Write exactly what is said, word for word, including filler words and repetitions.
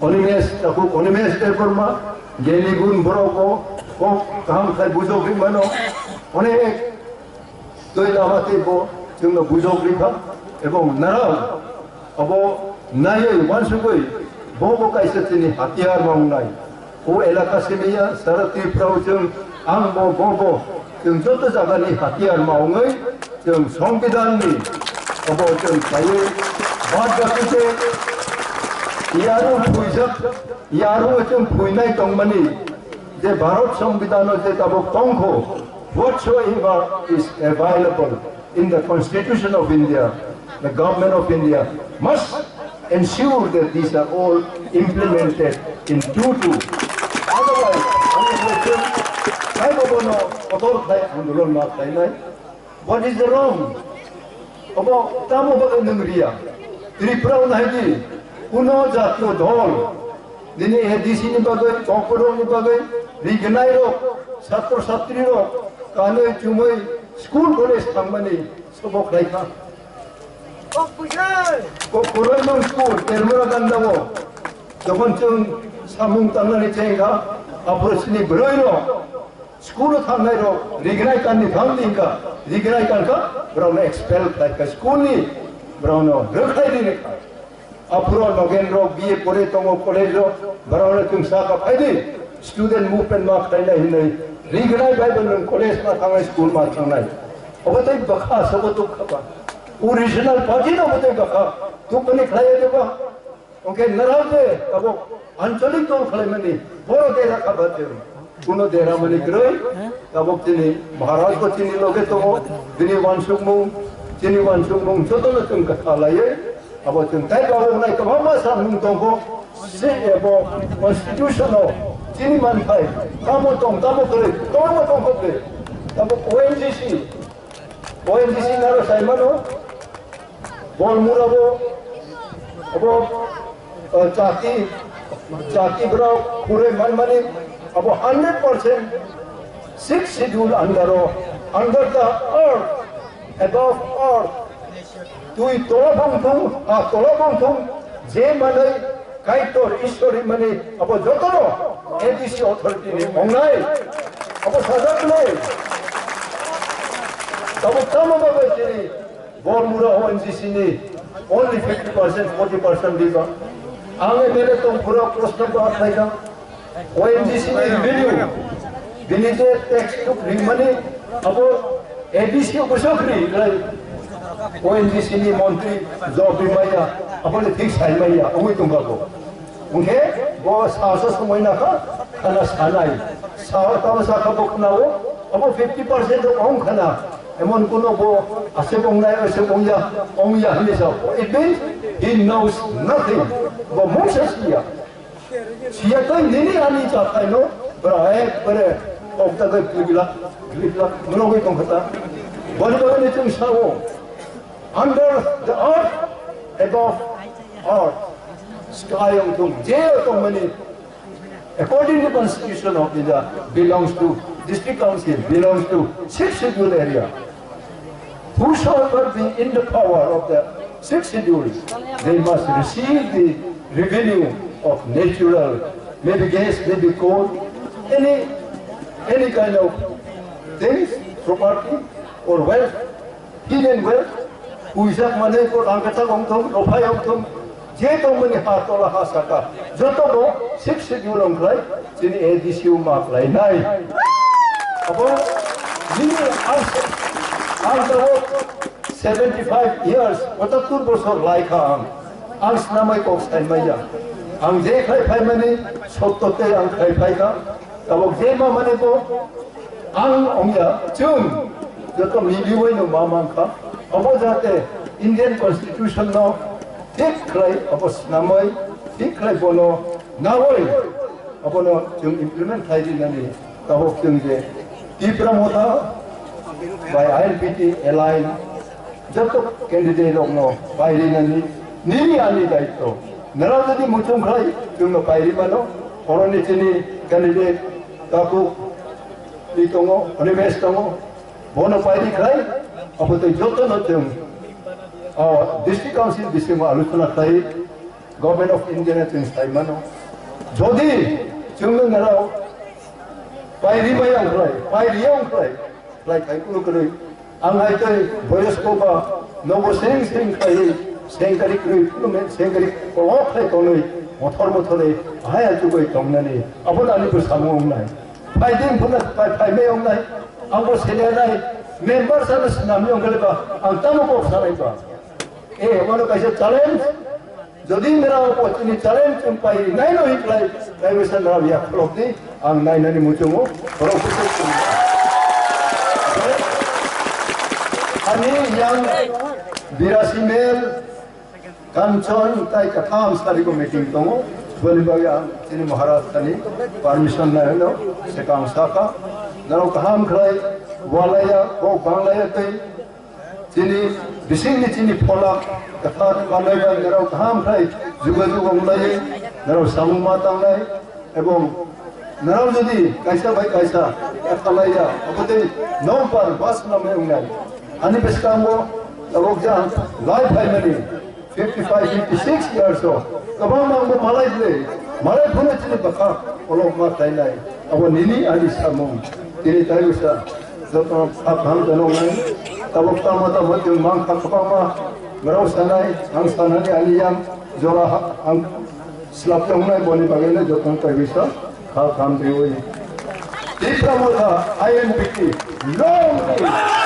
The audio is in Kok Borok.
Onimes, takhuk Onimes Debbarma, Geni Gun borok o kok kaham khai bujok ri mano, onek twi lama tei bo chwngno bujok ri kha, ebong narao abo naiwi uansugwi bo bo kaisa chini hatiyar ma wngnai. O elaka simi ya, sara Tripura o chwng, ang bo, bo, bo, chwng joto jagani hatiyar ma wngwi chwng Songbidanni abo chwng khlaiwi bad baki je yaru phuijak, yaru chwng phuinai tongmani je Bharat Songbidan o je tabuk tongkho, whatsoever is available in the Constitution of India, the Government of India must ensure that these are all implemented in tutu. Otherwise, kaibo bono kotor khai andolon ma khlainai. What is the wrong? Obo tamo bagwi nwng riya? Tripura o nai di, kuno jatiyo dol nini A D C ni bagwi, kokborok ni bagwi, rignai rok, satro satri rok, kanwi chumwi school college thangmani sobo khlai kha. Kokborok nung school, Termura ganda o, jokhon chwng samung tangnani chengkha, aphuru chini bwrwi rok, school o thangnai rok rignai kanni thang di wngkha, rignai kankha, borokno expel khlai kha, school ni borokno rwkhlai ri rwkha. Aphuru Nogendro B A pore tongo college o, borokno chwng sakha, phai di, student movement ma khlainai hinwi, rignai bai bo nwng college ma thangnai, school ma thangnai. Obo tei bwkha, sobo tuk kha ba. Original party no obo tei bwkha, tuk bani khlai ya de ba. Hwnkhe nwrang je tabuk anchalik dol khlaimani, boro dera kha ba chwng. Kuno dera mani kwrwi, tabuk chini Maharaj bo chini loge tongo, bini uansukmung, chini uansukmung jotono chwng kwtha laiwi, abo chwng tai tabuk nai kwbangma samung tongkho, se abo constitution o chini manthai, tamo tong, tamo kwrwi, kwbangma tongkho kwrwi. Tabuk O N G C, O N G C naro saimano, Bormura bo, abo, uh, chati, chati borok khurui manmani, abo hundred percent Sixth Schedule under o, under the earth, above earth, twi tola bongthung, ha tola bongthung, je manwi Kaitor Ishwar rimani abo jotono A D C authority ni wngnai. Abo sajak nai. Abo tamo bagwi chini Bormura O N G C ni only fifty percent, forty percent diba. Ang M L A tong pura proshno ba khlaikha. O N G C ni revenue, bini je tax tuk rimani abo A D C o bwswk ri, lai O N G C ni montri job rimaya, abo le thik saimaya, wngwi tongkha bo. Hwnkhe bo saso swngwi nakha, khana sanai. Sao tamo sakha bo khnao, abo fifty percent rok ong khana. Emon kuno bo aswk ongnai, aswk ongya, ongya hinwi sao. It means he knows nothing. Bo mungsa siya. Siya tei nini ani chathaino bwra ekbare oktagai gliglak, gliglak mwnogwi tongkha ta. Boni bagwino chwng sao, under the earth, above earth, sky wng thung, je tongmani, according to constitution of India, belongs to, district council belongs to sixth schedule area. Whosoever be in the power of the sixth schedule, they must receive the revenue of natural, maybe gas, maybe coal, any, any kind of things, property or wealth, hidden wealth, puisa manwi ko rang kacha ong thung, rophai ong thung, je tongmani ha tola ha saka, joto bo sixth schedule wng khlai, chini A D C o ma khlai nai. Abo nini ang, ang tabuk seventy five years, pochottor bosor lai kha ang. Ang snamai kok sai maya. Ang je khlai phai mani sotto tei ang khlai phai kha. Tabuk je ma mani bo ang ongya, chwng joto miliwino ma mankha. Obo jate Indian Constitution no thik khlai, obo snamwi thik khlai bono nawi, obono chwng implement khlai rinani tabuk chwng je Tipra Motha bai I N P T align joto candidate rokno pai rinani nini ani daitto. Nara jodi muchung khlai chwngno pai ri mano, oroni chini candidate takhuk ni tongo, Animesh tongo, bono pai ri khlai, abo tei jotono chwng, o, district council bisingo aluchona khlai, Government of India no chwng sai mano. Jodi chwngno nirao pai ri maya wng khlai, pai riya wng khlai, khlai khai kunu kwrwi. Ang hai tei boyosko ba nobo seng seng khlaiwi seng kari kwrwi, kunu me-, seng kari kolok khlai tonwi mothor mothorwi hai achugwi tongnani abo nani bo samung wngnai. Phai din phuna phai, phai me wngnai. Ang bo senior nai member sa swnam yong khlai ba ang tamo kok sanai ba. Eh, obono kaisa challenge. Jodi nirao bo chini challenge chwng pai nai no hiklai, nai wisa nirao ya kholok di, ang nai nani muchungo, borok bwswk chwng. Ani yang birasi mel, Kanchon tai katham sari ko meeting tongo, boni bagwi ang chini Maharaj tani permission nai hino, sekang saka, nirao kaham khlai, walaya, kok banglaya tei, Chini bisingni chini phola kwthar manwi bai norok kaham khlai juga juga wnglaio, norok samung ma tangnai, ebong norok jodi kaisa bai kaisa khalaiya, abotwi nokbar bas namai wngnai. Ani bwskango tabuk jang lai phaimani fifty five, fifty six years o kwbangma wngbo malai bwlwi, malai phano chini bwkha kolok ma khlainai. Abo nini ani samung. Tini tai wngsa joto kha kaham tongo nai. Tabuk tamo tamo chwng mang kha kwbangma borok sanai, ang sanani ani yang jora ha-, ang slap tongnai boni bagwi no joto tai wngsa kha kaham twiwi. Tipra Motha, I N P T, long live!